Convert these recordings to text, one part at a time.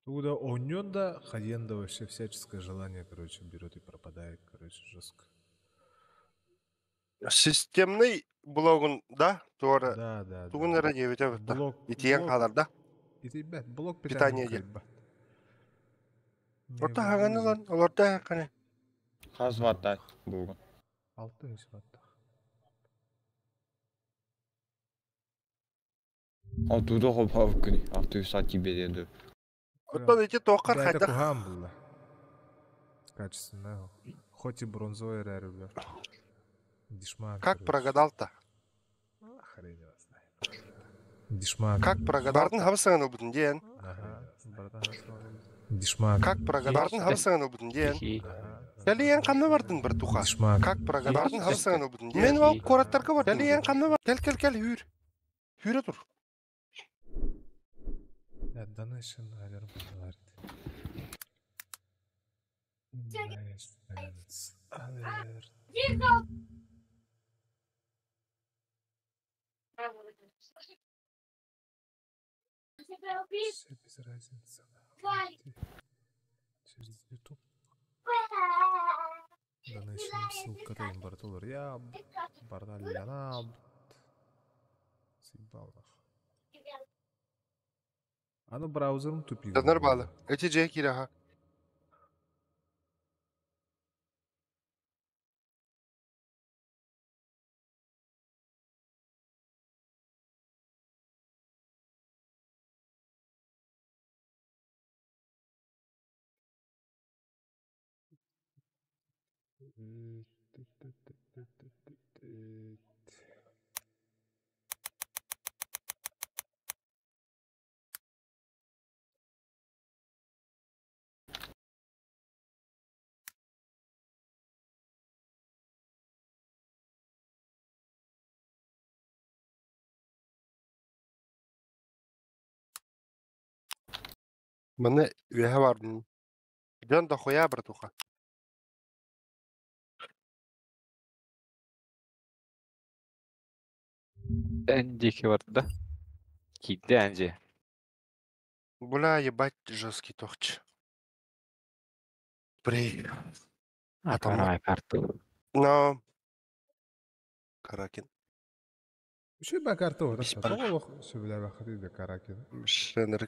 Тугу да оонньуон да, хайыан да вообще всяческое желание, короче, берет и пропадает, короче, жестко. Системный блогун да туора Да, да, тугун да. эрэ диэбитэ бытта. Блок, Итийэн блок, хаалар да? итийбэт, блок питания Питание диэн. кыайбат. Не Орто хаҥан ылан вывозит. олордо ханэ. Хас ваттаах бугун? 600 ваттах. Отуду хопхов күнү. Алтыы саат тиийбэтэ дуу. Оттон ити туоххар Бэйэтэ хайдах куһаан булла. Качественная. Хоть и бронзовый эрээри бля. Дешман, как короче. прогадал-то? А, хрень его знает. Дешман. Как прогадал? Бардын хабысаҥан ылбытын диэн. Ага. Братан, Дешман. Как прогадал? Бардын хабысаҥан ылбытын диэн. Хи. Кэлиэн ханна бардын братуха? Дешман. Как прогадал? Бардын хабысаҥан ылбытын диэн. Мен ол куораттарга бардым. Кэлиэн ханна бар? Кэл кэл кэл үүр. Үүрэ тур. Donation alert alert. Alert. Все без разницы. нахуй. Через YouTube. Donation ссылка барытылар. Я бардаллана. Съебал нахуй. Аны браузерым тупик. Донор баалы. Эти дьиэ киирэҕэ. Манна үөһэ бардын. Дьон дохуя братуха. Эн диэки барда. Киирдэ эн дьиэ. Бля, ебать жесткий тохч. При. Атаммыт. Карай карта. Но. Каракин. Үчүгэй баа карта уһата Бис тоҕо олох сөбүлээбэххитий да Каракины? Шенер.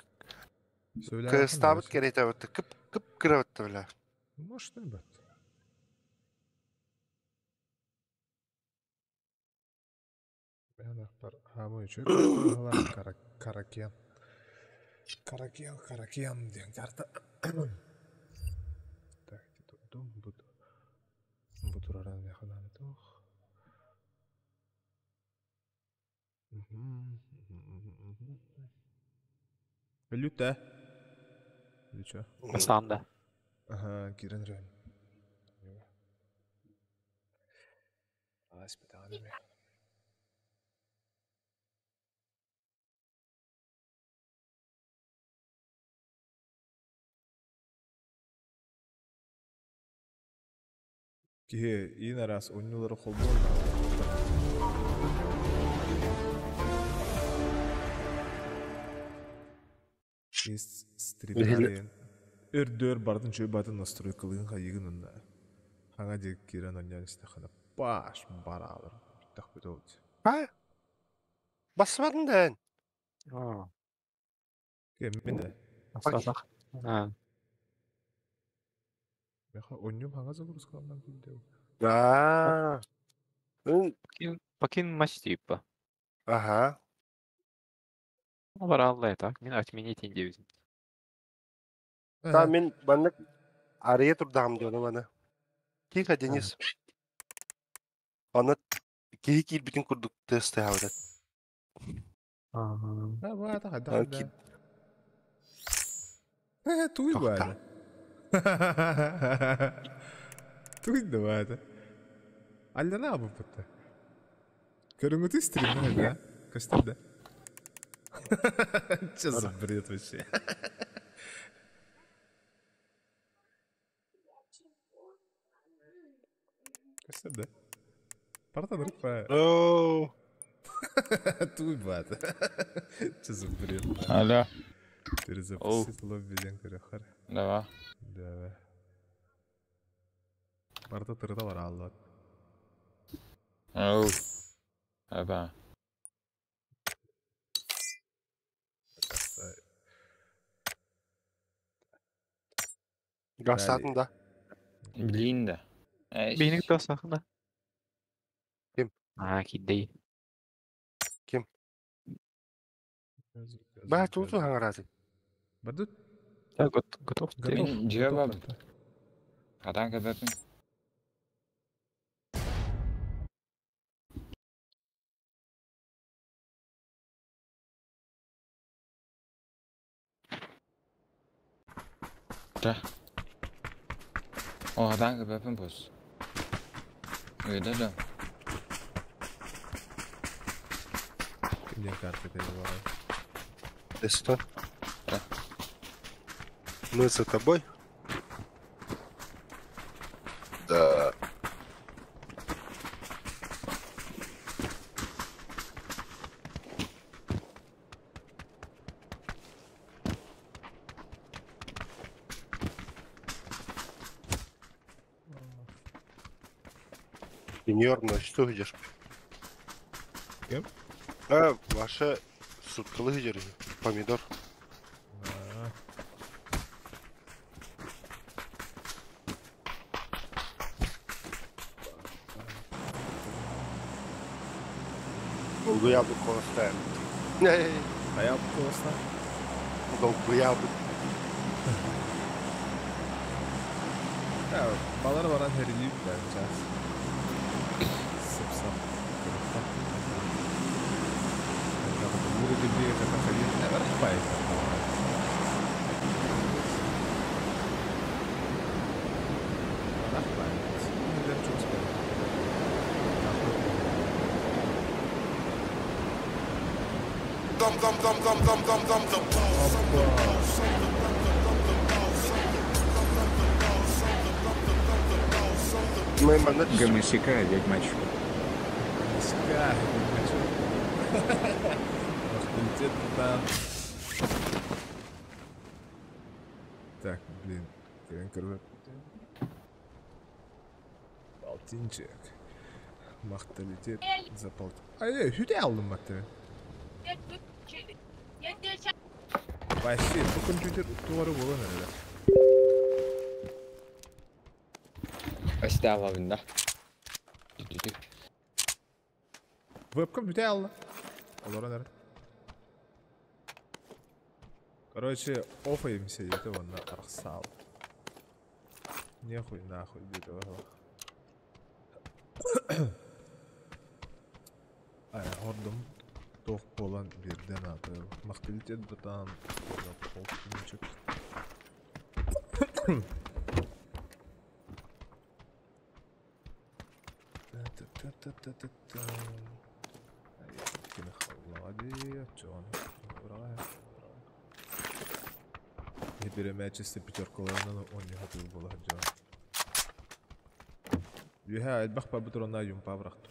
Сөбүлээбэххин Кыстаабыт да кэриэтэ кып кып кырабытта бля. Может и бат. Бэйэн хаамай үчүгэй карта быһалаах Каракен. Каракен, Каракен диэн карта. Так, турдум, бу бу тураран миэхэ наада туох. Люта. Или чё? Бастаан да. Ага, киирэн эрэн. Ааспытаҕын эмиэ. Киһи иин араас оонньуулары холбоон Ис стримнарыйын өрдөөр бардын чөй батын настройкалыын хайыгын онно хаҥа диэки киирэн оонньоон истэххинэ паш бараалар бүттэхпит ол А? Бассыбатын да эн. Кэммин да Баспатах. А. Меха оонньуум хаҥа загрузкаланан киирдэ Аа. Покин матч типа. Ага. Ну, баралла так. Мин отменить индивизм. Та мин маннык арыйа турдаҕым диэн маны. Тихо, Денис. Аны киһи киирбитин курдук тыас тыаһаабыт. Да, баата хайдах да. Э, туй баата. Туй да баата. Аллана абыппытта. Көрүҥүтү стримнэ да? Көстөр да? Че за бред вообще? Көстөр да? Братан, рыпа. Оу. Туй баата. Че за бред? Алло. Перезапустить лобби диэн көрөхөр. Давай. Да. Барыта тырыта барааллар. Оу. Аба. Гастатын да. Блин да. Бейник да сахна. Ким? А, кидей. Ким? Баа тууту хаҥараатын. Бардут? Да, готов. Готов. Мин дьиэ бабыт. Хатан кэбэпин. Да. О, хатан кэбэпин бус. Өйдө да. Ким диэн карта бар? Что? Да. Мы за тобой? Да. Сеньор, ну что идешь? Кем? А, ваша суткалы идешь. Помидор. Долгу яблоко оставим. А я просто. Долгу яблоко. Да, балар баран herилиip ben час. Сып-сап. Мы манна Гомосека ведьмачу. Гомосека ведьмачу. Авторитет там. Так, блин, Полтинчик. Махталитет за полт. Ай, хүдэ алдым баттı. Вообще, bu компьютер туары болан öyle. Осталовын да. Вебкам бүтэ алла. Олоран эрэ. Короче, офаемся где-то вон на Арсал. Нехуй нахуй где-то. Ай, ордум тоқ болан берден аты. Мақталитет бытан полтинчик. Та-та-та-та-та-та. Беремечисти пятеркаларынан он не готов было делать. Юха, элбэх пабытырона юмпа бырахты.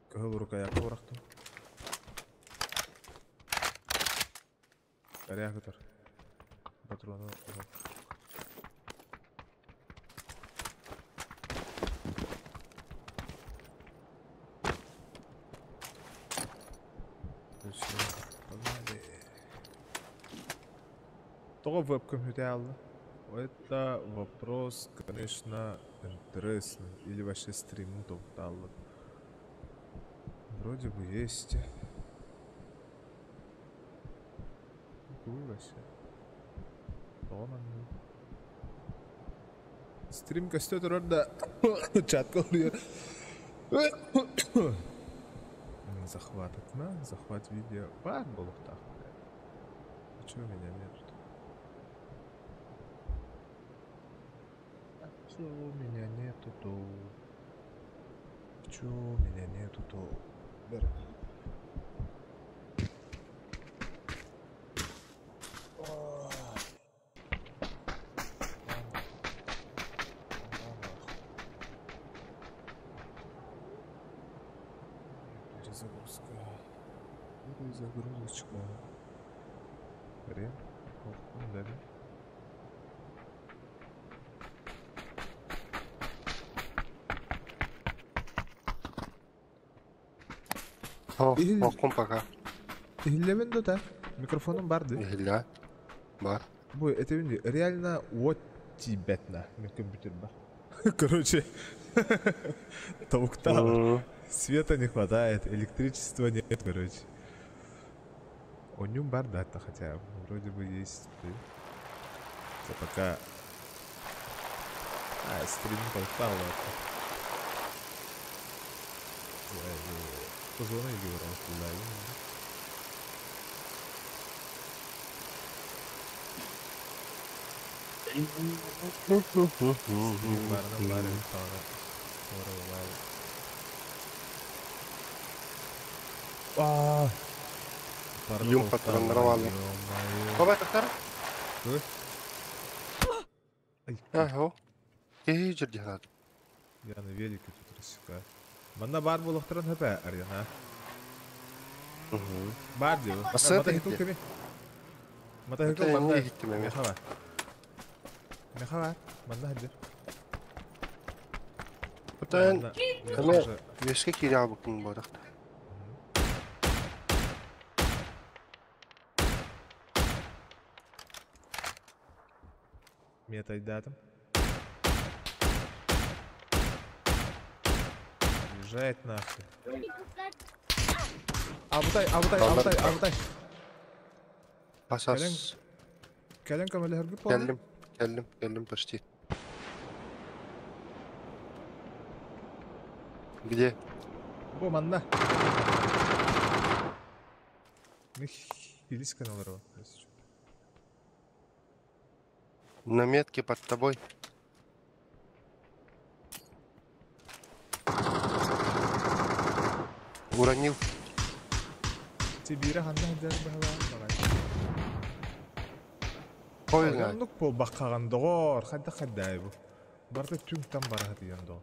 Кыһыл рукоятка бырахтым. Коряк көтөр. Патроны. Того веб-компьютер. Это вопрос, конечно, интересный. Или вообще стрим топтал. Вроде бы есть. Какой вообще? Стрим костет да. Чат говорит. Захват окна, захват видео. Бар был так, блядь. А чего меня нет тут? А чё у меня нету то? Чё у меня нету то? Бер. Перезагрузка. Перезагрузочка. Рен. Да. О, оккум пока. Иһиллэбин да микрофонум бар ди. Иһиллэ. Бар. Бу этебин реально вот тибетна мен компьютер бар. Короче, толктал. Света не хватает, электричества нет, короче. У нем бар да хотя вроде бы есть. Это пока. А, стрим толктал, ладно. Позвони говорил, да. Юм патроннара бааллар. Баба тахтар. Ага. Киһи дьирдиһат. Я на велике тут рассекаю. Манна бар булохторон хөпэ арена. Бар диу. Мотоцикл кеми. Мотоцикл манна. Мехава. Мехава. Манна хадыр. Потан каме вешке киря букун бодахта. Метайдатом. Уезжает нахуй. Абытай, абытай, абытай, абытай. Пасас. Кэлен көмөлөһөргү Кэллим, кэллим, кэллим почти. Где? Бу манна. Хилис каналары. На метке под тобой. Уронил. Тибира ханна хадер бахала. Ой, знает. Ну пол баккаган догор, хадда хаддай бу. Барда түң там бара хадыян догор.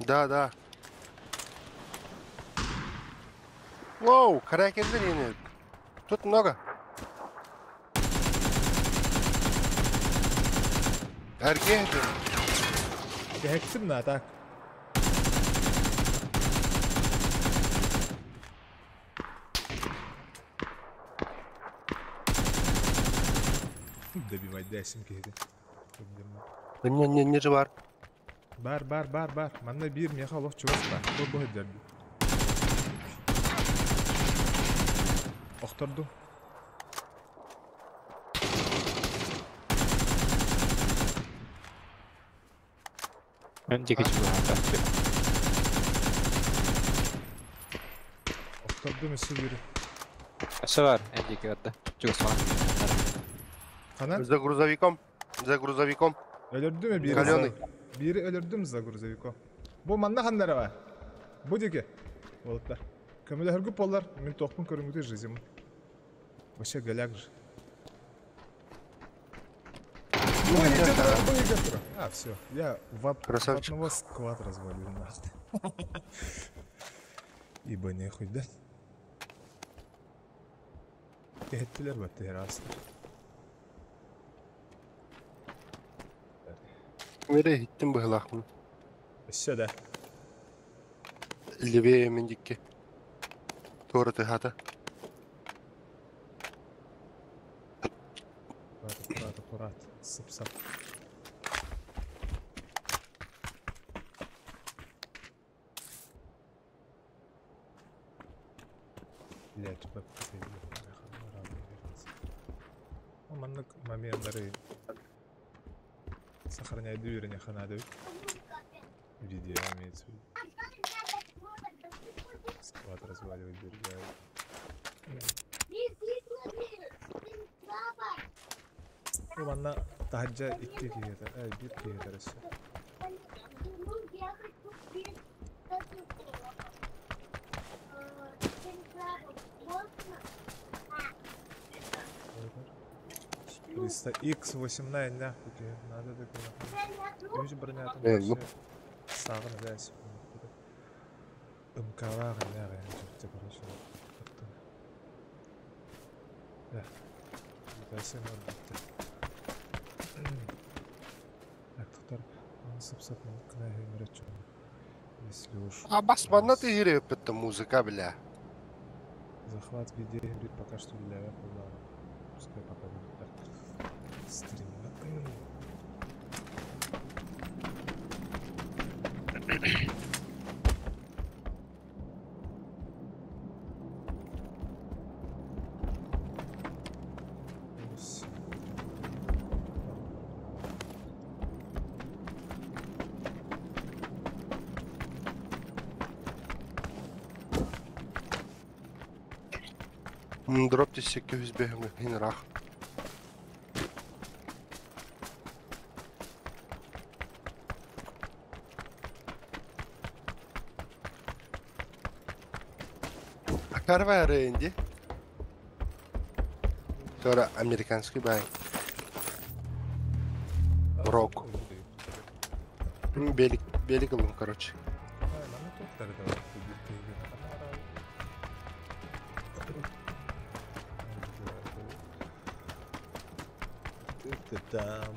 Да, да. Воу, каракеллер Тут много. Эргehdi. Кэхектим на так. Добивать дайсим кehdi. Не, не, не же бар. Бар, бар, бар, бар. Манна бир меха олох чугас бар. Бу бу хедерди. Охторду. Мен диэки чугаһаата. Охторду мессе бири. Өссө бар, эн диэки барда. Чугас Хана? За грузовиком. За грузовиком. Өлөрдү мө бири? Каленый. Бири өлөрдүм за грузовиком. Бу манна ханнара бар. Бу диэки. Болуттар. Көмөлөһөргү поллар. Мин тохпун көрүнгүтү жизим. Вообще голяк же. А, все. Я в одного склад развалил нахуй. Ибо нехуй, да? Кэхеттилер бат террастар. Мере хиттим быһылаахмын. Өссө да. Левее мен дикке. Туора тыһаата. Аккурат, аккурат, аккурат. Сып-сап. Блять, маннык моменттары сохраняй дверь, ханады. Видео имеется в виду. Склад разваливать берега. Манна таһырдьа икки киһи биир киһи өссө. 300 X8 нах бу надо да Үс бронятын Ну. сағын әдәс. МК-лаах нах чөктө короче. Да. Дәсен орбитте. Так, тоқтар, сып-сып кына өмірет. Если уж А бас манна ты это музыка, бля. Захват видео говорит, пока что для Apple, пускай пока будет так. Стрим. Восемь. Дроп 805 хин рах. Акарва Рэнди. Тора американский бай. Рок. Белик, белик алым, короче. Там.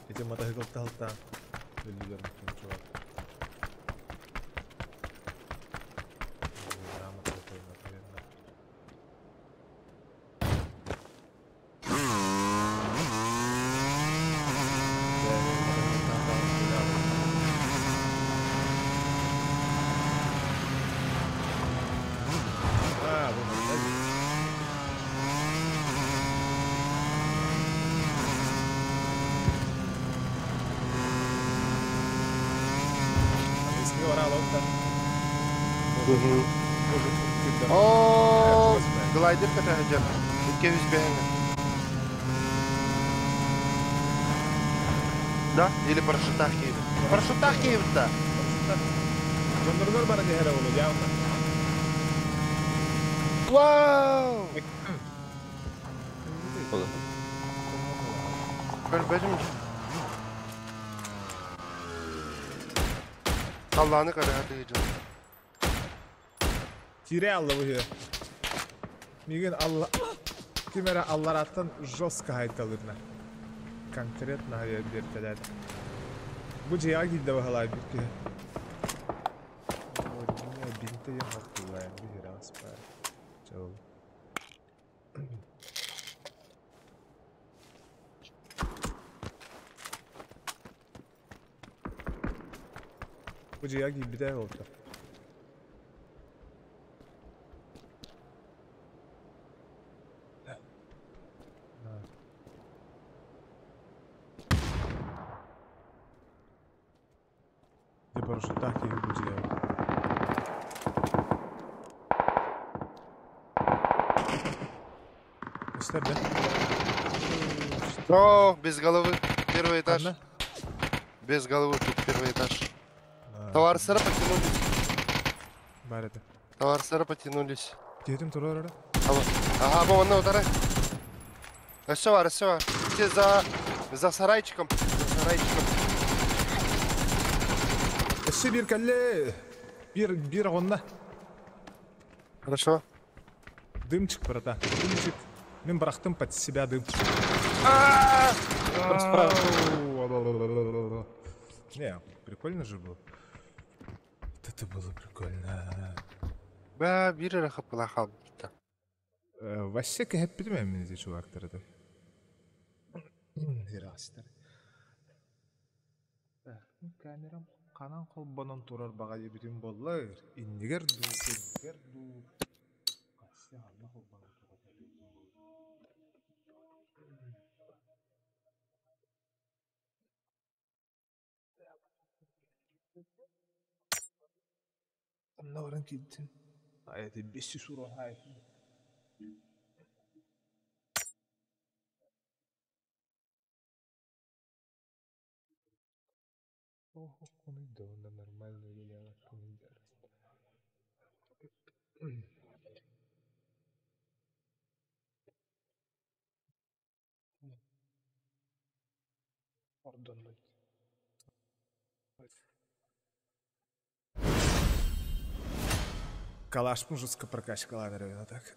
Эти мотоцикл талта. Чувак. Грамотно, А, вон он, да? Английский орал, да? Может, О, глайдер ката хаджар. 205. Да? Или парашютах едет? Парашютах едет, да. Жондоргор бара дехера болу, явно. Вау! Көрбөдүм. Алланы кара хаты Тире алла бу. Миген алла Кимера аллараттан жестко хайталырна. Конкретно хая бертелер. Бу жея гидде бахалай бир ки. Ой, меня бинте я хаттылайм бир аспар. Чол. Бу жея гидде болду. Где парашютах я буду Göster be. О, без головы. Первый этаж. Одна? Без головы тут первый этаж. Товар сыра потянулись. Бар это. Товар сыра потянулись. Дедим турар ара. Ага, вон, ну, удары. Все бар, все бар. Все за сарайчиком. За сарайчиком. Эссе бир калле. Бир онна. Хорошо. Дымчик, брата. Дымчик. Мен брахтым под себя дым. Не, прикольно же было. Вот это было прикольно. Ба, бир рахап лахал. Вообще кэппитим мен зи чувактар. Камерам канан холбонон турар бага бүтүн боллар. Иннигер ду, иннигер ду. Кассы алла холбонон турар. Онна баран киттин. Аяты бесси суро хай. Ох, да нормально или. Ордоннун. Калаш жестко прокачкала, наверное, так.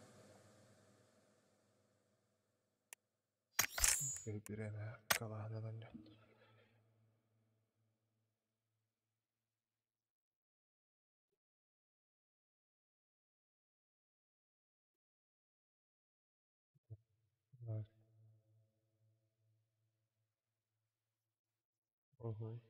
Берем калана на нем. Ого.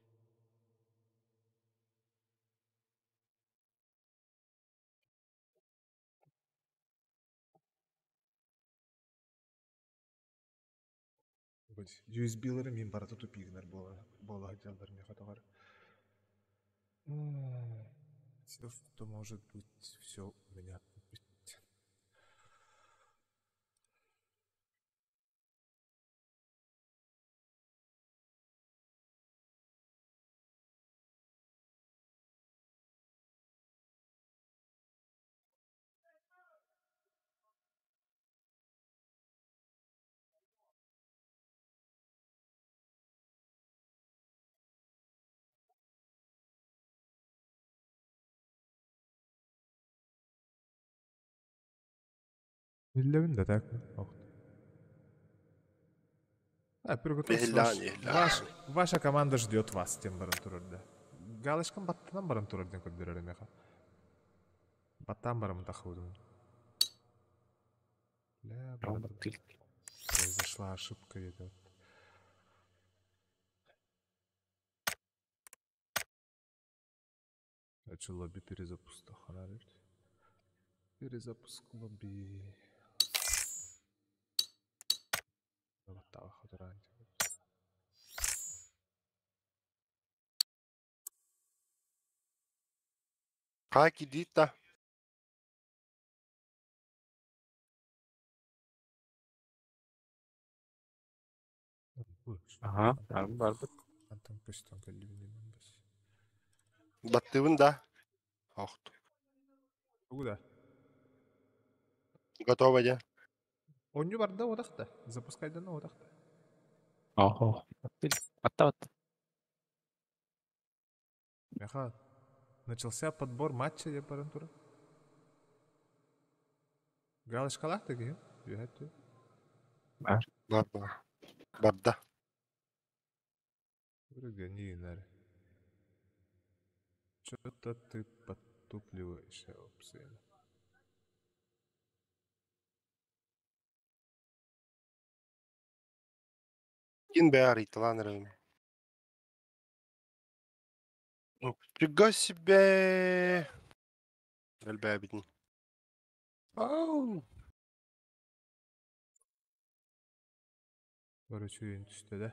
USB-лары мин барата тупигнер бола хотелдар мне хатагар. Все, что может быть, все у меня быть. Иллевин да так. А, приготовься. Ваша команда ждет вас, тем баран турарда. Галочкам баттанан баран турарден көддөрөр меха. Баттан барам тахудум. Ля, произошла ошибка где-то. А что, лобби перезапуск? Перезапуск лобби. Как иди-то? Ага, бар. Баттыбын да. Ох. Куда? Готово, да? Оню барда одахта. Запускай да на одахта. Ого. Атта. Меха. Начался подбор матча, я парантура. Галочка лахта ги? Бар. Бар. Барда. Что-то ты подтупливаешь, опции. Кин бәрі италан. Фига себе! Альбабитни. Ау! Короче, түсті, да?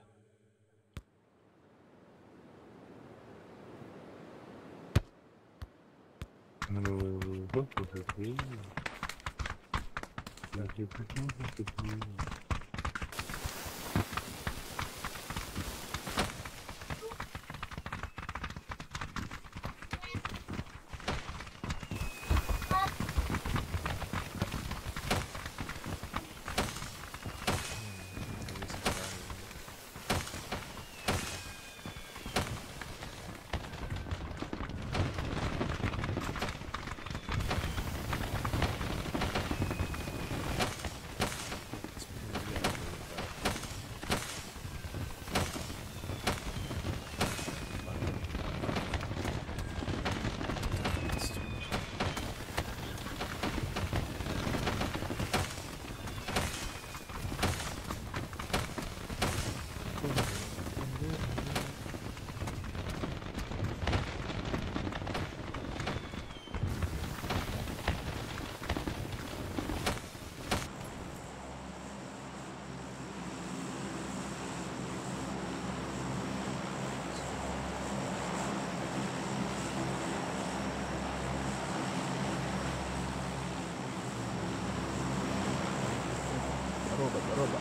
Робот.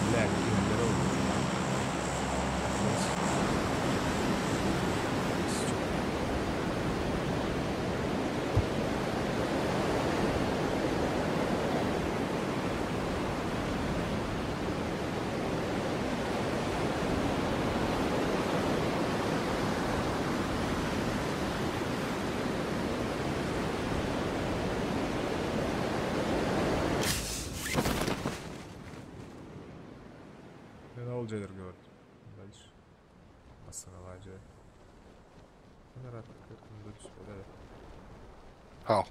Бля, какие здоровые. Ол дьиэлэргэ бар. Дальше. Массыыналаах дьиэ. Хау.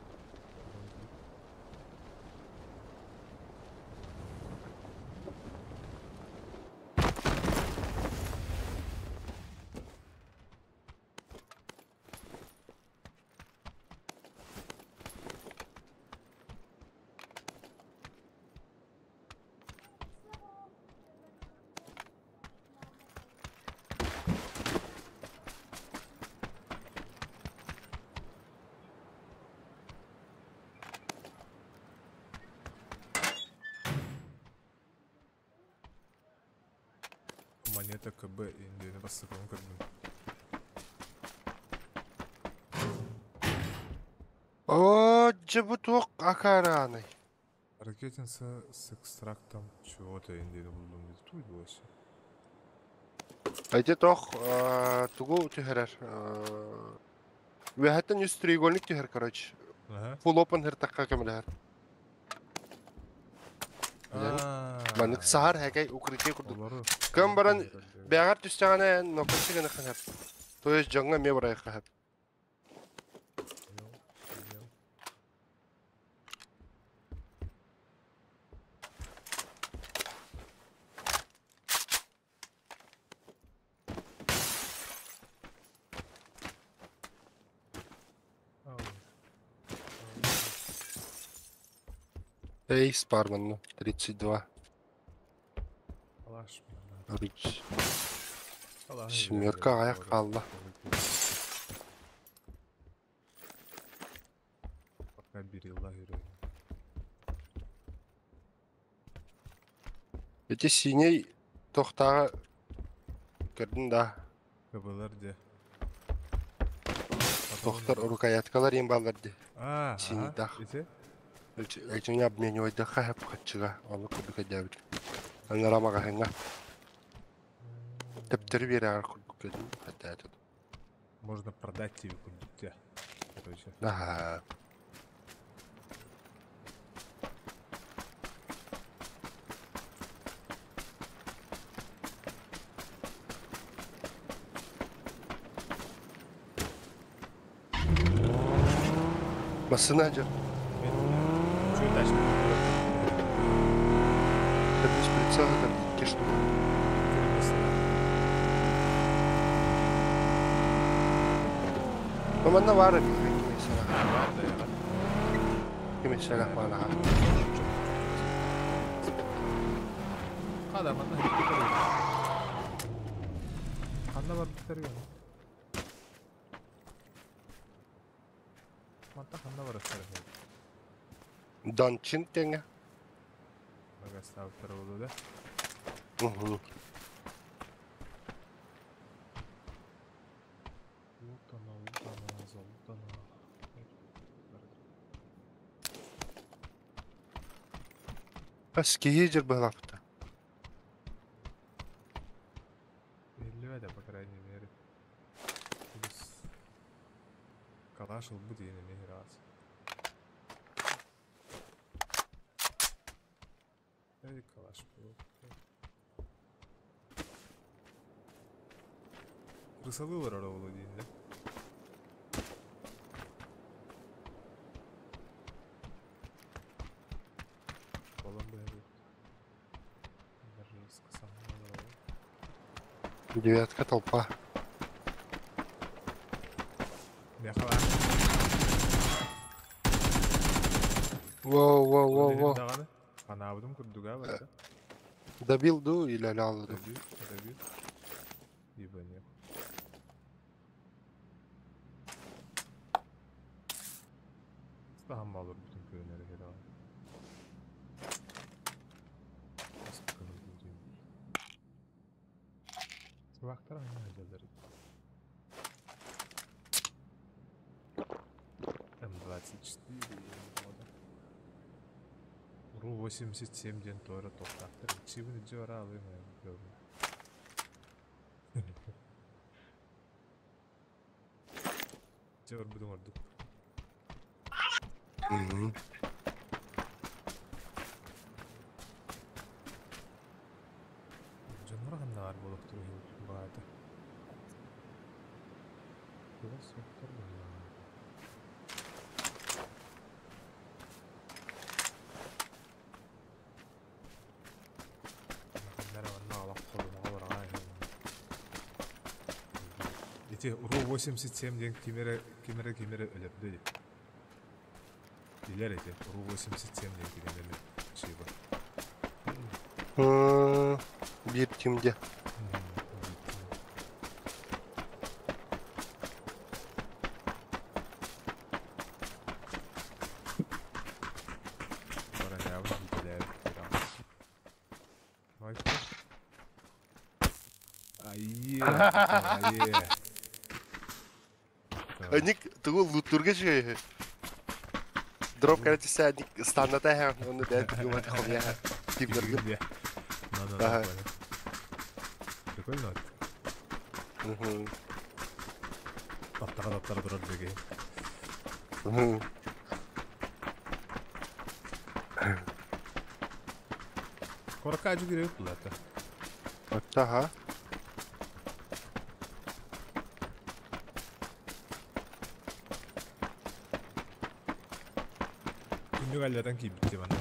Монета КБ индияны бастакыбын көрдүм. Оо, дьэ бу туох акаарааный? Ракетница с экстрактом чего-то индияны булдум дейді. Туй бойся. Эти тох тугу түһэрэр. Үөһэттэн үс треугольник түһэр, короче. Ага. Full open хыртакка көмөлөһөр. Маннык саһар хэкэй укрытие курдук. Олору. Кым баран бэҕэр түстэҕинэ нокоччу гына ханап. То есть дьоҥҥо эмиэ барайха хап. Эй, спарман, 32. Алаш. Рыч. Семерка аяқ қалды. Пока берила герой. Эти синий тохтаға көрдүн да. КБлар де. Тохтар рукояткалар ең баллар ди. А, Синий дах. Ити? Эчиңе обменивать хап хатчыга. Оны курдук эдәбит. Аны рамага хыңга. Тептер бере курдук эдим. Хатта этот. Можно продать тебе курдук Короче. Ага. Массына жер. Чё дальше? Без прицела там икки штука. Манна баар эбит кимесэлэх. Кимесэлэх баалаха. Хада манна Ханна бар биттер Манта ханна бар өттөр. Дончин теңе. Магастабыттар болду да. Угу. Лутана, лутана, залутана. Бас киһи жер быһалаппыта. Эллибэдэ, по крайней мере. Плюс Калаш ылбыт диэн эмиэ раз. Эй, калаш был. Рысалылар ора диэн да? Балан бэйбит. Даже Девятка толпа. Мехала. Воу, воу, воу, воу. Ханаабытым курдуга барда. Добил ду или алял ду? Добил, добил. Ибо нет. Стаһан балыр бүтүн көрүнөр хера. Сыбактар аңа жалдар. М24 Ру-87 ден тора тоқтақтыр. Чибін жора алым. Жор будун ордук. Жонор ханна Олохтор баата. Туга суохтар быһыылаах. Ити РУ-87 диэн ким эрэ ким эрэ ким эрэ өлөрдө дии. Билэр ити РУ-87 диэн кинини чыыба. Биир тим дьэ. Ник тугу луттурга үчүгэй. Дроп кэлэ ник станната һэ онну бэйэн тугу хомуйа тимнэргин. Да-да-да. Прикольно. Таптара таптара турар беги. Корка ажы кирек булата. Ага. Күндүк аллатан кийбитти манна.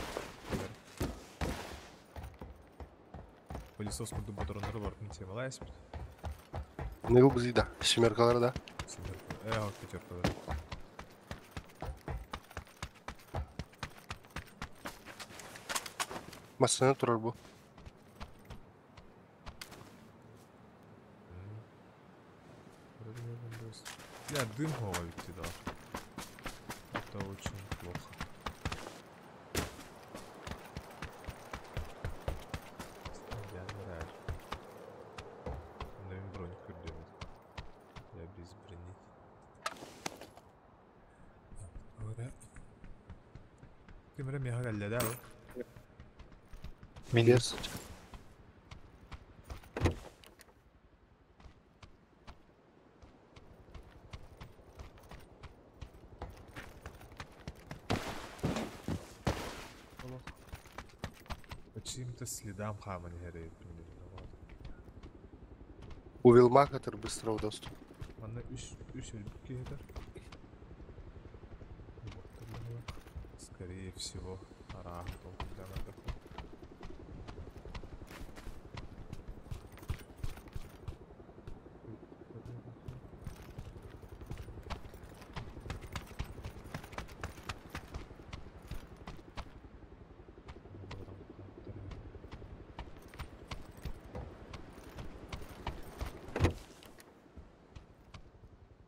Пылесос курдук ботуроннары бартын темалай эспит. Не бу да. Семеркалар да. Семерка. Э, пятеркалар. Массыына турар бу. Я дым ловить да. Это очень плохо. Я бронь Я без брони. Ким эрэ миэхэ кэллэ да Мин Без. По чьим-то следам хааман иһэр У Вилма, который быстрого доступа. Манна үс үс өлбүт киһи Скорее всего, арааһы толкуйдаан көрдөххө.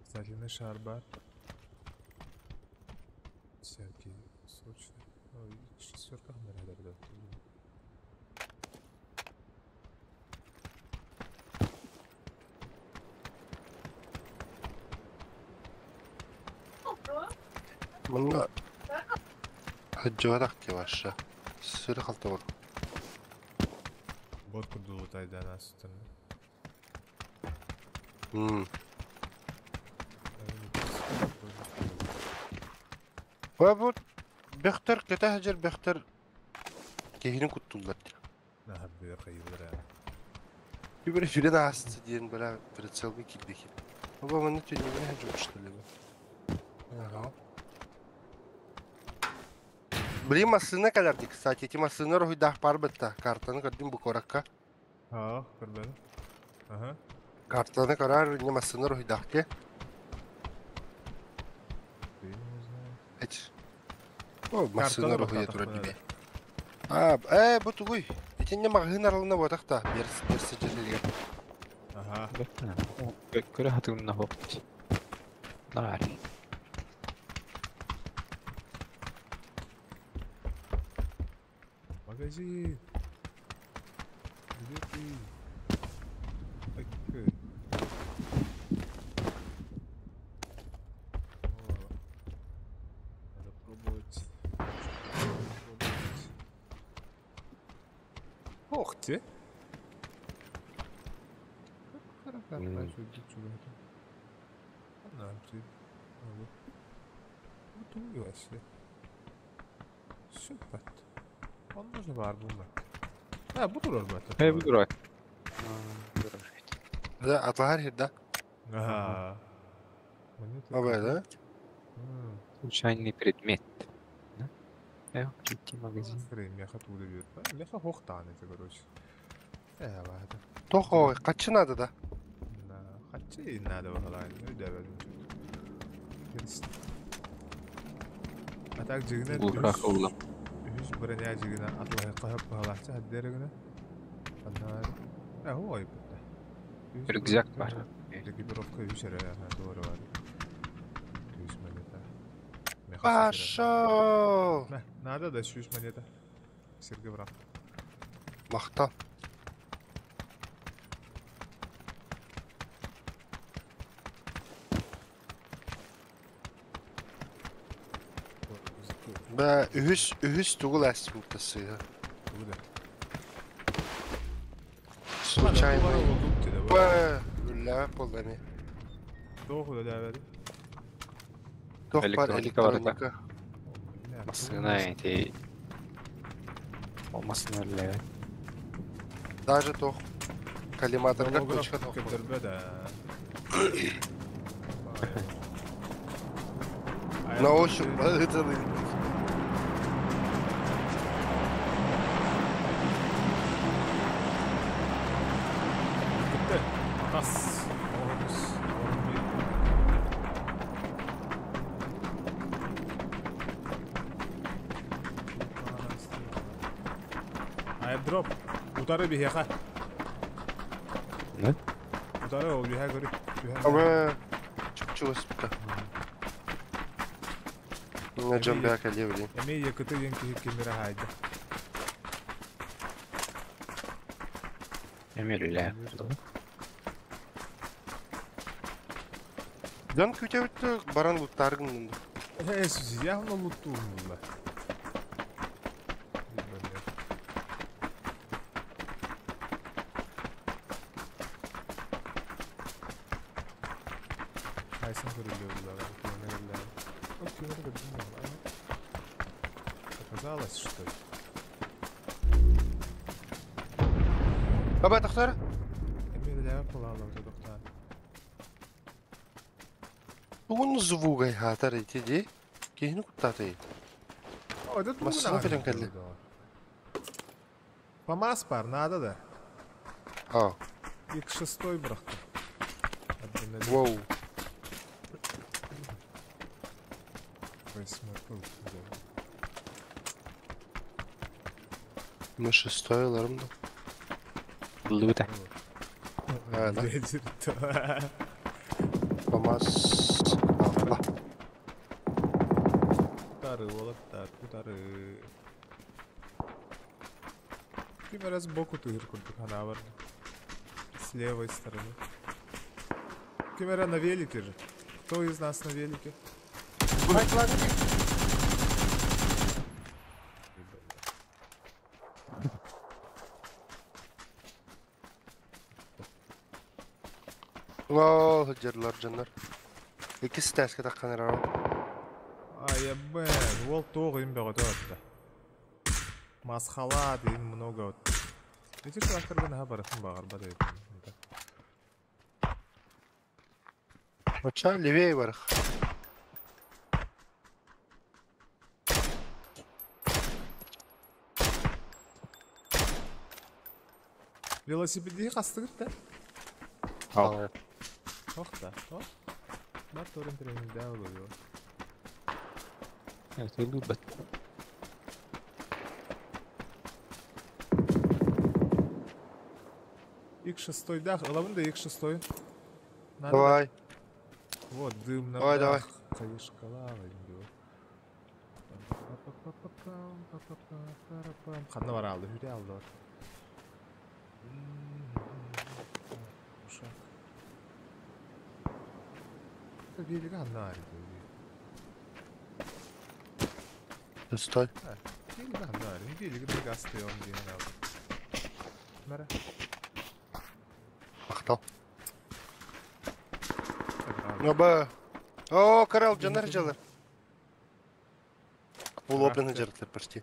Кстати, шар бар. Всякие сочные. Ой, шестерка да. Манна хаджуарах ваша. Сыры халта бар. Бот курдулу тайдан астын. Бу бехтер кете хажар бехтер кehinin kuttullar. Наха бер кайылар. Bir сүрен асты диэн бара прицелга кирдик. Оба манна түннүгүнэ хажар ли. Ага. Блин, массыына кэлэрди, кстати, эти массыына руһуйдаах пар бытта. Картаны көрдүм бу коракка. Ha, көрбөдүм. Ага. Картаны карар, не массыына руһуйдаах ке. Эч. О, массыына руһуйа турар дибе. А, бу тугуй. Итинне магазин аралына ботакта. Берс, берс жетелген. Ага. Көрө хатыгымна хоп. Нар. Магазин. Где ты? Окей. О, надо пробовать. Пробовать. Ох ты! Как хорошо, иди сюда. Ана, ты. Süper. Онно же бар бу. А, бу турар бу. Э, бу турар. Да, атлаһар хир да? Ага. Монета. Абай да? Случайный предмет. Да? Прийти в магазин. Меха туда берет. Меха хохтан это, короче. Ладно. Тохо, качы надо да? Да, хачы надо было. А так жигіне Глухах улам. Үс броня жигіне атлай қахып бағалақчы хаддерігіне. Анна ой бітті. Рюкзак бар. Экипировка үс әрі doğru бар. Үс монета. Пошел! Надо да үс монета. Сергей брат. Махтал. Бә, үһүс, үһүс тугул әсмүктасы. Случайно. Бә, үлләп болды ме. Doğru da verdi. Тох бар Электроника бар да. электроника. Масына эти... Olmasın öyle. Даже тох. Коллиматорга точка тох. Көтөрбө да. На ощупь это Bitti. Atas. Olmuş. Airdrop. Утары биһиэхэ. Не? Утары ол биһэ көрү. Абы чуп-чугас битте. Миңа жамбя кэлиэ билин. Эми якыты диэн киһи кимирэ хаайда. Эмир үлэ. Дьон күүтэ бүттэ баран луттааргын Э, явно луттуурнулла. Хайсан көрүллү Оказалось, что ли? Аба тохтор. Эми үлэҕэ кулаалабыта тохтоон. Тугун звугай хаатар ити ди. Киһини куттаатый. О, это Массына кэлэн кэлли. Помаз пар, надо да. А, X6 бырахты. воу. Восьмой был. Мы шестой аларым да. Лута. А, да. Помаз. Алла. Утары, олаттар, утары. Ты раз сбоку ты курдук хана С левой стороны. Кемера на велике же. Кто из нас на велике? Ол жерлар жаннар. Ики стәске таккан ара. А, я б, ол тоғы им бәғат өтті. Масхала дейін много вот. Эти тракторга наха барахын бағар ба дейін. Оча левее барах. Велосипеди қастығып та? Ал. Тоқта, тоқ. Бар торын тренинг да олıyor. Это лубат. X6 да, ылабын да X6. Надо Давай. Вот, дым на Давай, давай. Ханна бар алды, хүре алды. Ушак. Велиге ханна арыды. Стой. Велиге ханна арыды. Велиге bir gazete on diyen aldı. Мәрі. Мактал. Оба. О, карал жанар жалар. Улоблен жаратлар почти.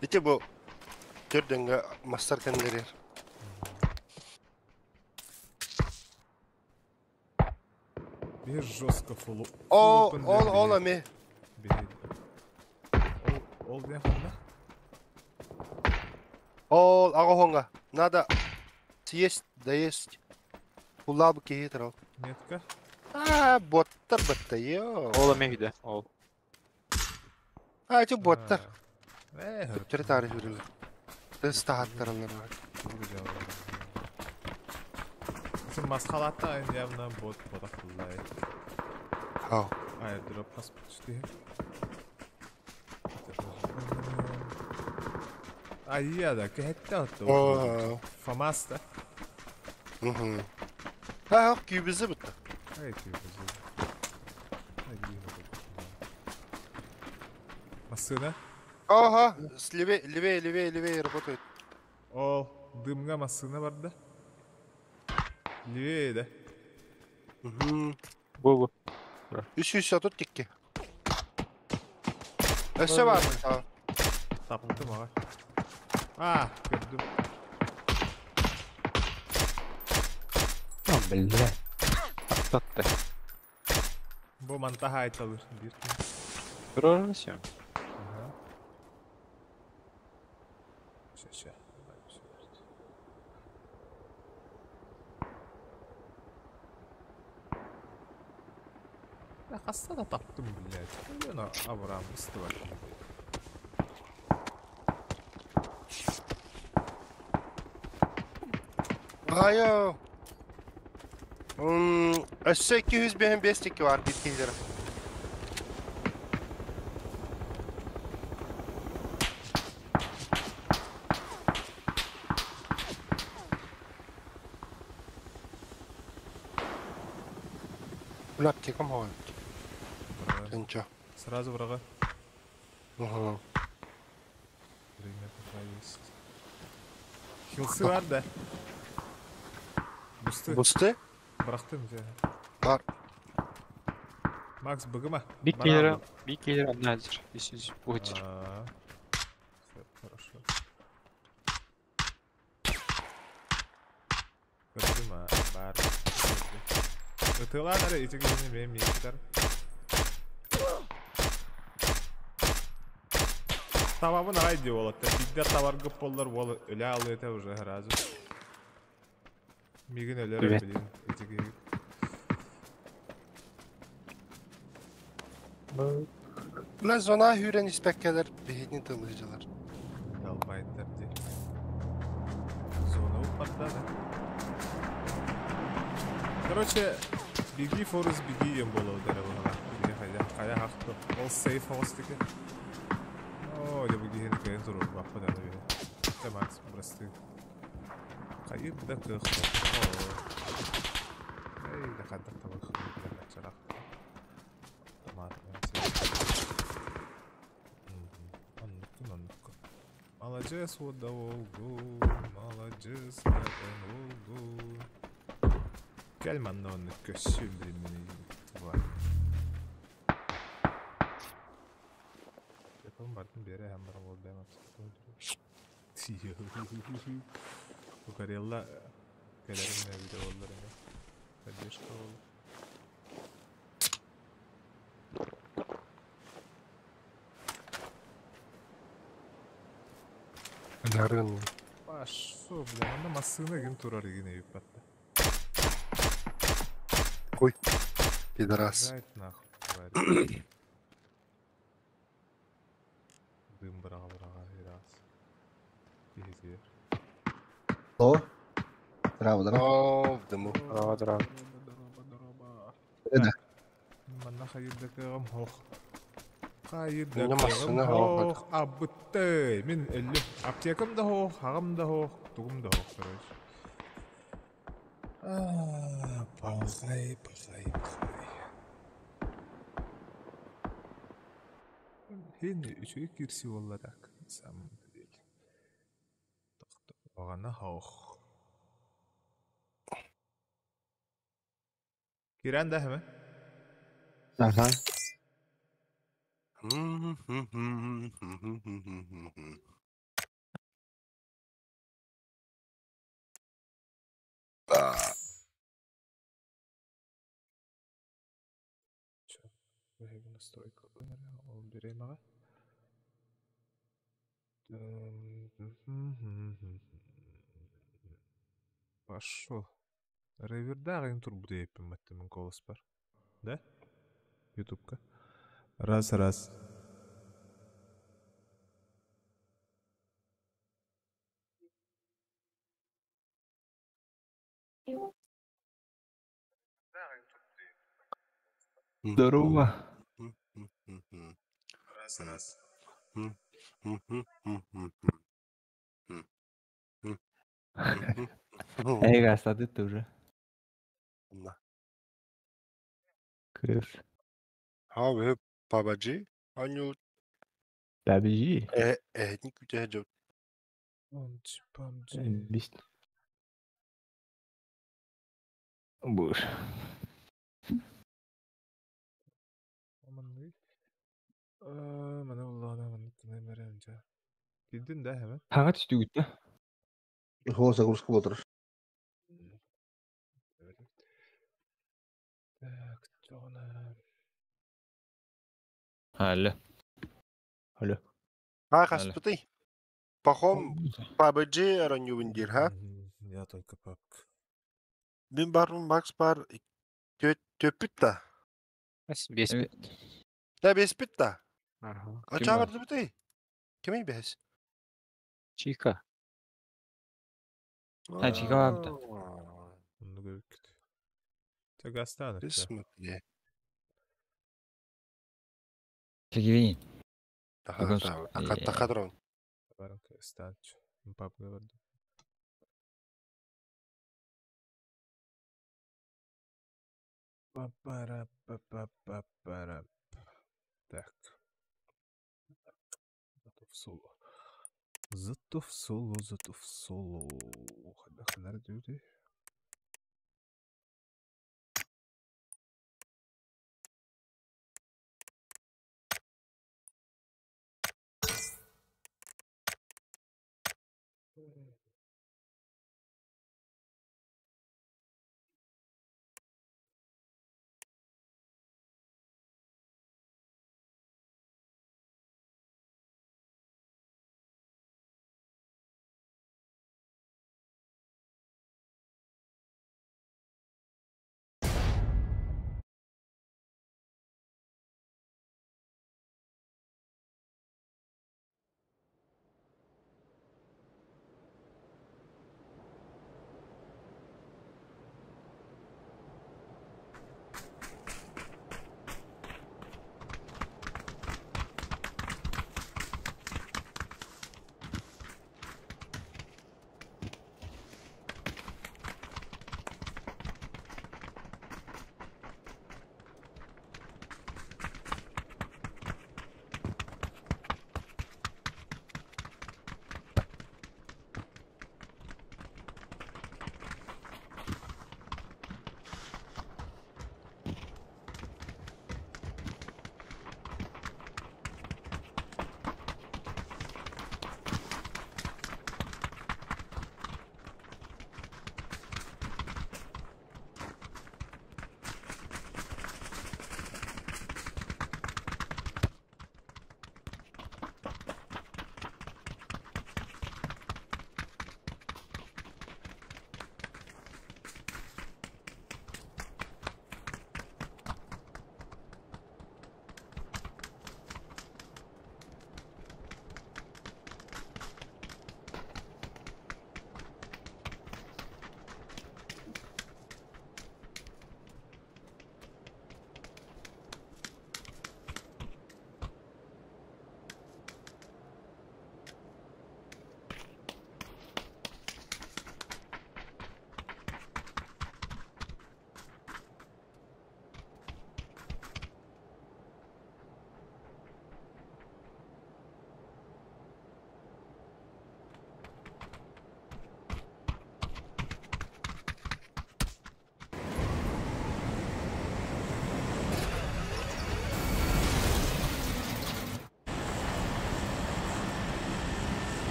Ити бу төрдөнгө мастар кенлерер. Биир жестко фулу. Ол, ол, ол эми. Ол, ол диэн ханна? Ол, аҕа Надо съесть, доесть. Куллаабы киһи турал. Метка. А, боттар батта, ё. Ол эмиэ үһү ол. А, эти боттар. Э, Төптөрү таары жүрүлөр. Тыс таһаттаралар бар. Сен масхалатта явно бот ботахлай. Хау. Ай, дроп хас түстү. Айя да, кэхэтте отто. О. Фамаста. Мгм. Ha, күйбүзі бітті. Ай, күйбүзі. Ай, Массына. Ага, левее, левее, левее, левее работает. Ол, дымга массына барды. Левее да. Угу. Бу бу. Үс үс отут тикки. Өссө бар. Таптым ага. А, көрдүм. А, бля. Аттатты. Бу мантаха айталыр. Бир. Көрөрүн Ага. Ща, ща. Я хаста да таптым, блядь. Өлөн Авраам ыстыбар. Айо. Өссө 205 тикки бар бир киһилер. Бля, аптекам хавай. Тынча. Сразу врага. Угу. Время пока есть. Хилсы бар да. Бусты. Бусты? Бырахтым же. Бар. Макс, быгыма. Бик киһилер, бик киһилер онна хазыр. Үс үс бу хазыр. Всё, хорошо. Көрдүм, а, бар. Ытылар ары ити киһини бэйэм миигитар. Табабын арай дии буолатта. Бидде табаргып боллар бол өлө алыта уже сразу. Мигин өлөр Привет. билин ити киһи. Бля, зона хүрен испеккелер бихитин тылыжылар. Далбайттар ди. Зона упарда да. Короче, беги, Форест, беги ем боло дere була. Беги хайда, хайа хакты. Ол сейф хостики. О, я беги хени кайын туру баппа да беги. Та Макс, прости. Кайып да кых. Эй, да кадак табак. Чарак. Томат. Оннуккун, оннуккун. Молодец, вот да волгу, молодец, да волгу. Кел манна онны көссүм билин тварь. Yapalım бардым бере hem bara бол бэм Букарелла кэлэрин видео боллар эме. Поддержка бол. Нарын. Пашо, бля, манна массыына ким турар игин эбип батта. Ой, пидорас. Играет нахуй, тварь. Дым быраға быраға раз. Пиздец. О, здраво, здраво. О, в дыму. Здраво, здраво. Да. Манна хайырда кыгым хох. Хайырда Менә кыгым машина хох. хох. Абытты. Мин өллү. Аптекам да хох, хагым да хох, тугум да хох, короче. А, пахай, пахай, пахай. Хин үчүгэй кирси болла так, на самом деле. Тоқтоғана хох. Киран да хәмә? Ага. А. Настройка ол бириэмэҕэ. Пошел. Ревердаах игин турбут иэппин маттымын колоспар. Да? Ютубка. Раз, раз. Здорово. Раз, раз. Эй, гастады тоже. Кыз. Ha ve PUBG. Аню PUBG. Эһэтин күтэ дьон. PUBG. Бис. Боже. Маны уллаана маннык гына бэрэн дьэ. Киирдин да hemen? Хаҥа түстүгүт да? Хоо загрузка болтыр. Так, тоҕуна. Алло. Алло. Ha хаспытый. Пахом PUBG аранньубун диир ха. Я только папка. Мин барбын Макс бар төппүт да. Бес Да беспит да. Ага. Ача бардыбытый. Кимий бэс? Чика. Ha, Чика барбыта. Оннук эбиккит. Чэ гастаан Бес өттө. Чекивин. Такадрон. Баран станч. Папка бардым. Па-пара-па-па-па-пара. Так. Зато в соло. Зато в соло, зато в соло. Хайдах дүүрүй?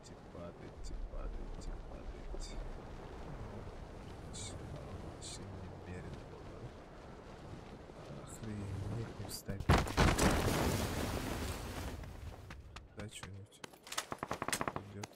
Падайте, падайте, падайте, падайте. Вообще немерено было. Охренеть не встать. Да, что-нибудь идет.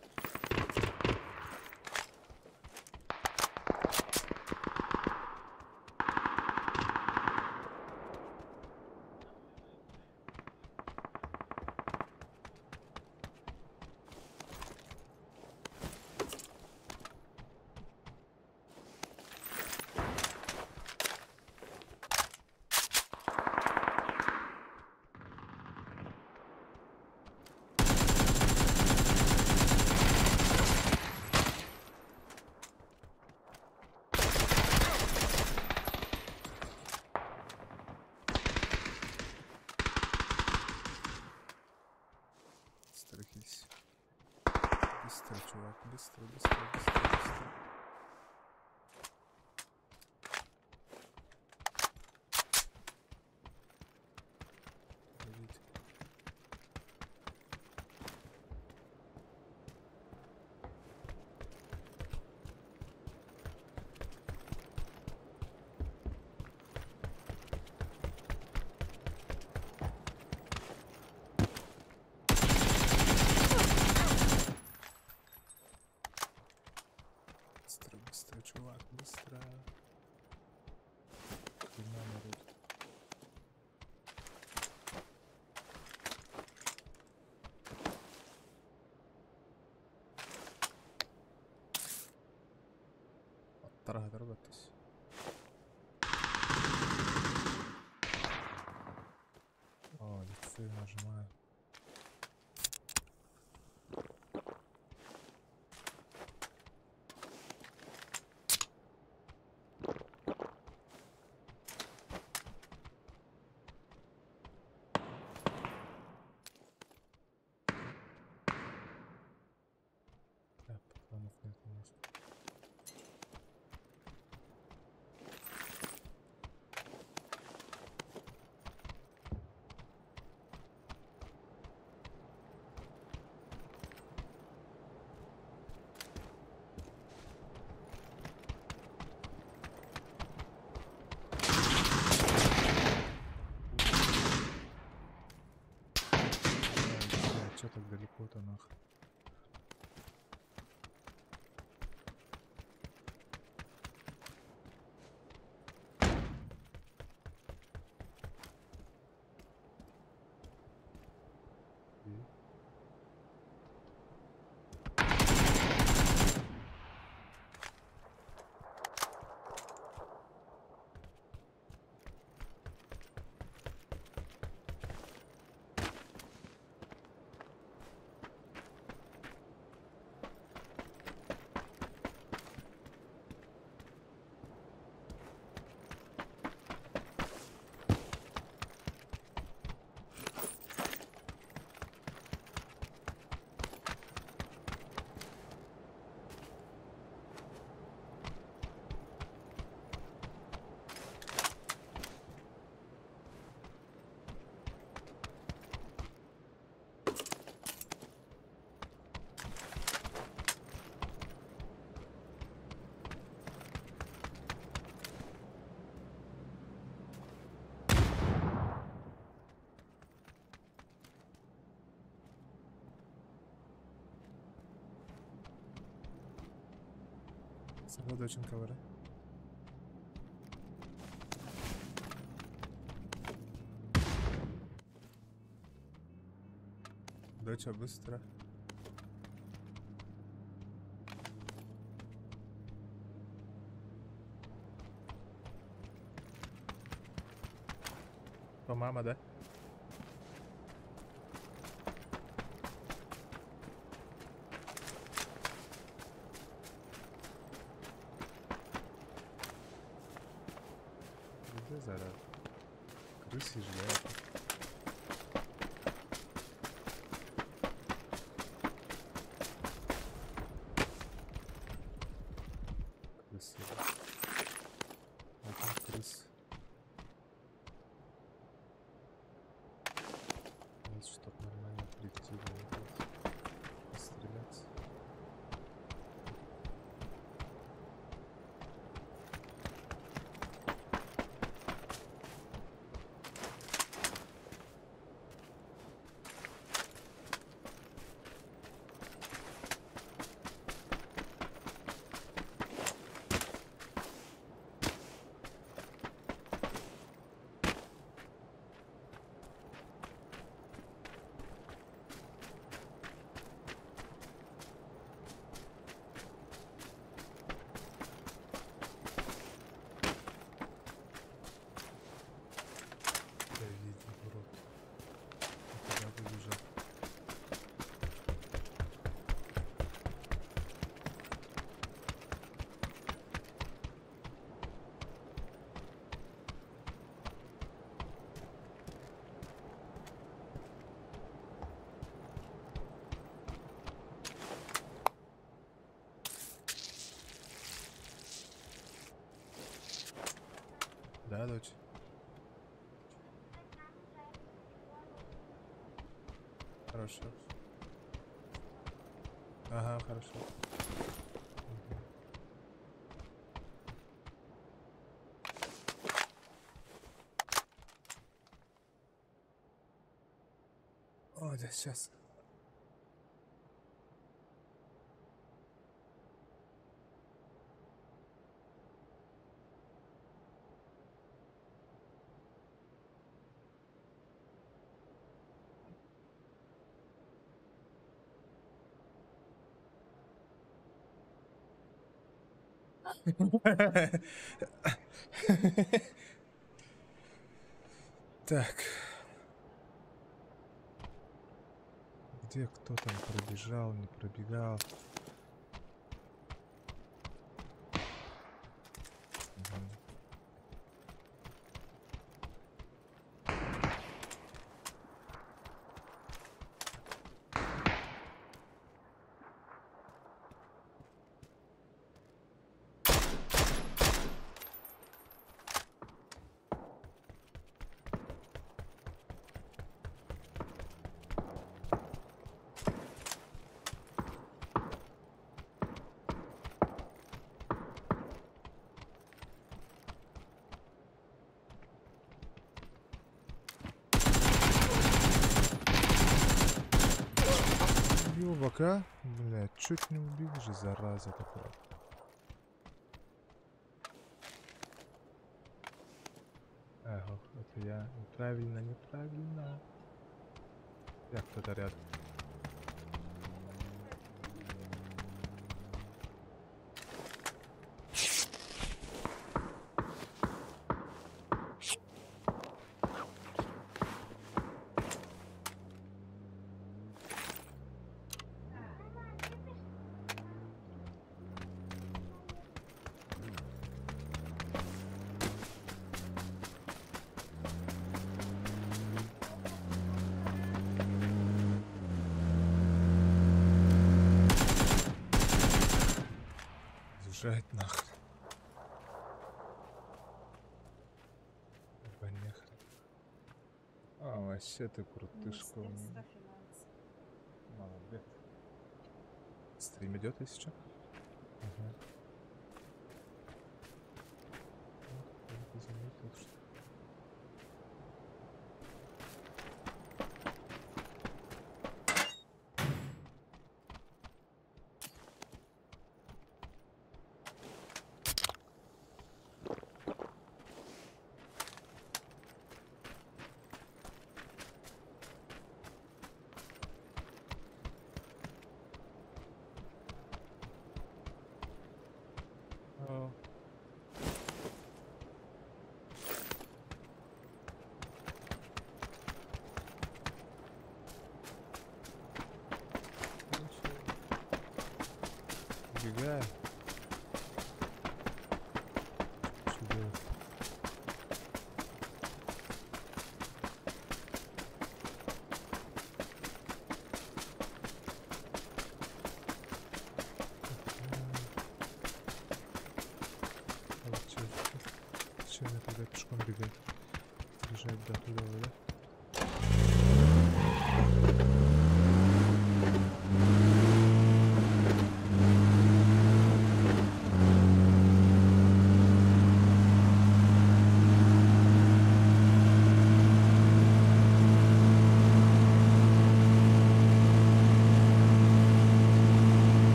Быстро, быстро, чувак, быстро, быстро, быстро, быстро. Подождите. Быстро, чувак, быстро. Хрена народ. Тара дорогатыс. О, лице нажимаю. Патронов нет у нас. Чё так далеко-то нахрен? Сосредоточен ковры. Доча, быстро. О, мама, да? Где заряд? Крыси ждают. Крысы. Вот он крыс. Вот, чтоб нормально прийти, вот, пострелять. Да, дочь? Хорошо. Ага, хорошо. О, да, сейчас. Так. Где кто там пробежал, не пробегал? Ёбака, блядь, чуть не убил же, зараза такая. Ага, это я неправильно, неправильно. Я кто-то рядом. Жать нахрен. Нахрен. А, вообще ты крутышка у меня. Молодец. Стрим идет, если что? Ага. Вот, заметил, что... Убегай. Что делать? А вот что? Зачем я тогда пешком бегать? Бежать до туда, да?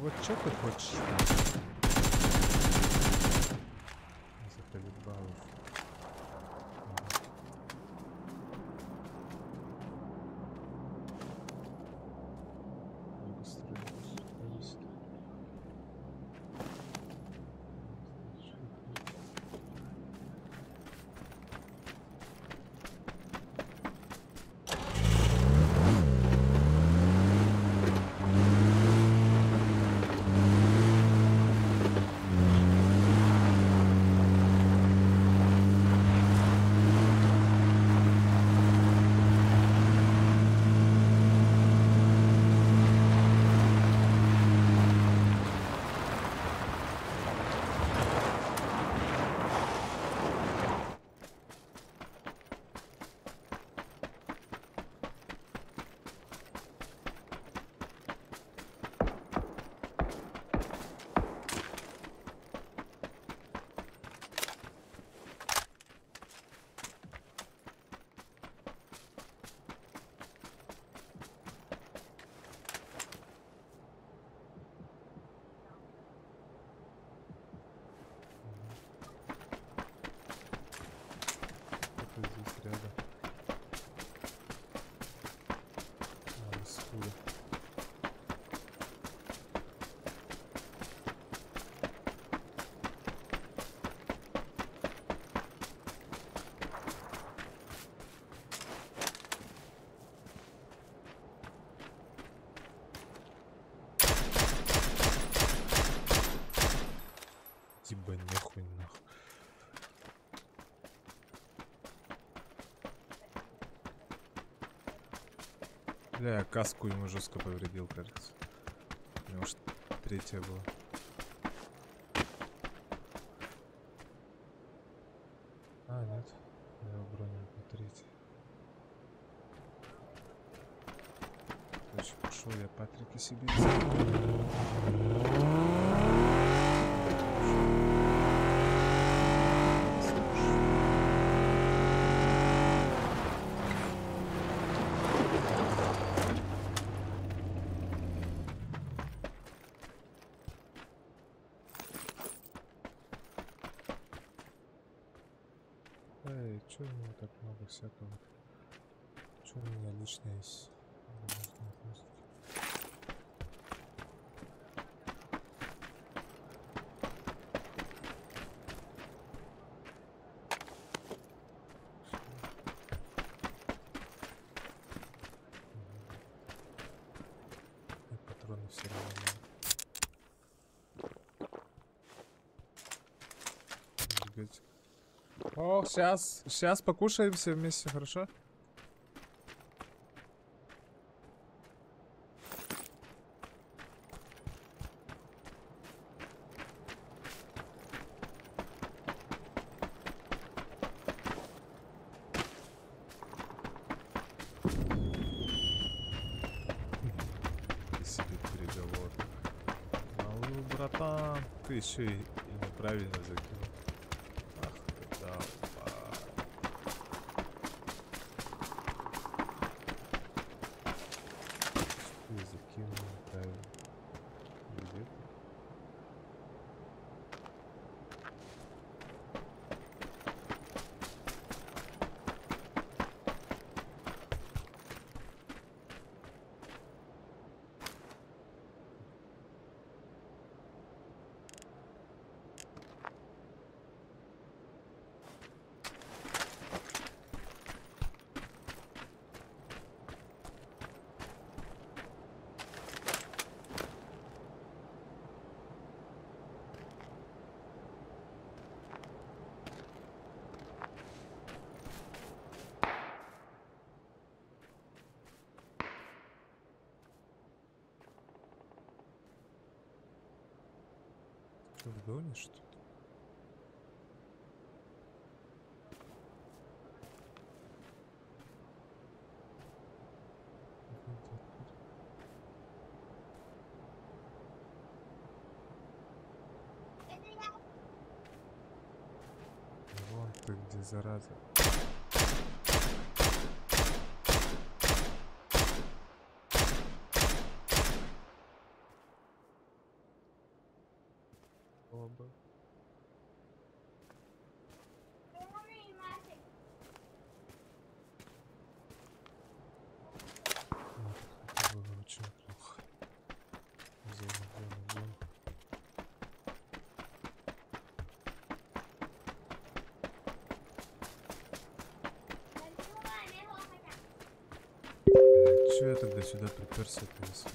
Вот что ты хочешь? Заколебал. Ебанехуй нахуй. Бля, я каску ему жестко повредил, кажется. У него третья была. А, нет. У него броня по третьей. Короче, пошел я Патрики себе взял. Эй, чё у меня так много всякого? Чё у меня лишнее есть? И патроны все равно. О, сейчас покушаем все вместе, хорошо? Себе переговор. Алло, братан, ты еще и неправильно закинул. Ах ты, да. Ты закинул неправильно. Где ты? Что, в доме, что ли? Вон ты где, зараза. Оба. Это было очень плохо. Зону, зону, зону. Чё я тогда сюда приперся, если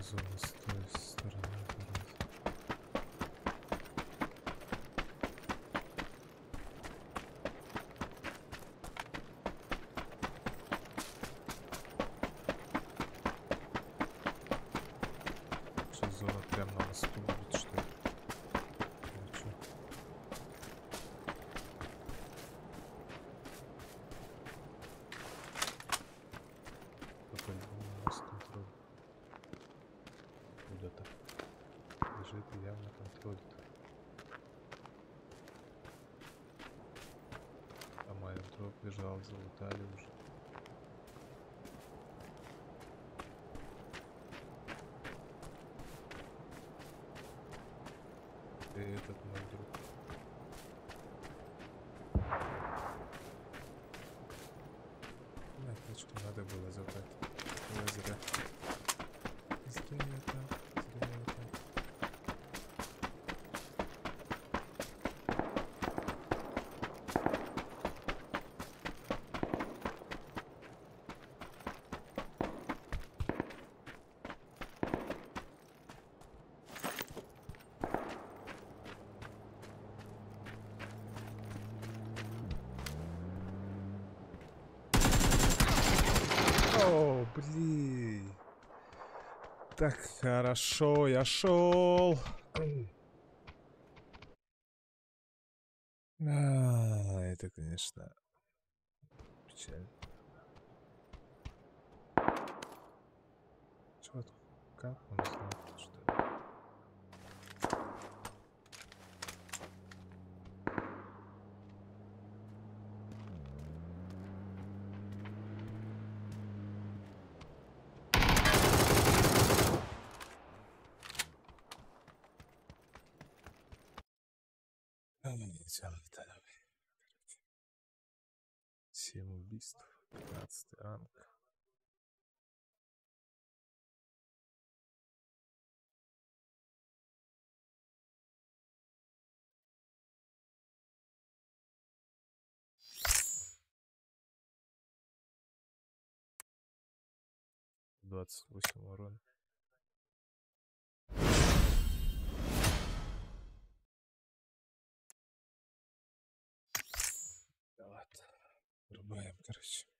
зона с той стороны? Сейчас зона прямо на мосту будет, что ли? Или чё? По-любому нас контроль. Куда-то. Лежит и явно контролит. Там аирдроп лежал, залутали уже. И этот мой друг. На тачку надо было забрать. Я зря. Зря я так, зря я так. О, блин. Так хорошо, я шел. А, это, конечно, печально. Чё, как он знает, что ли? 7 убийств, 15 ранг. 28 урона. Да ладно. Врубаем, короче.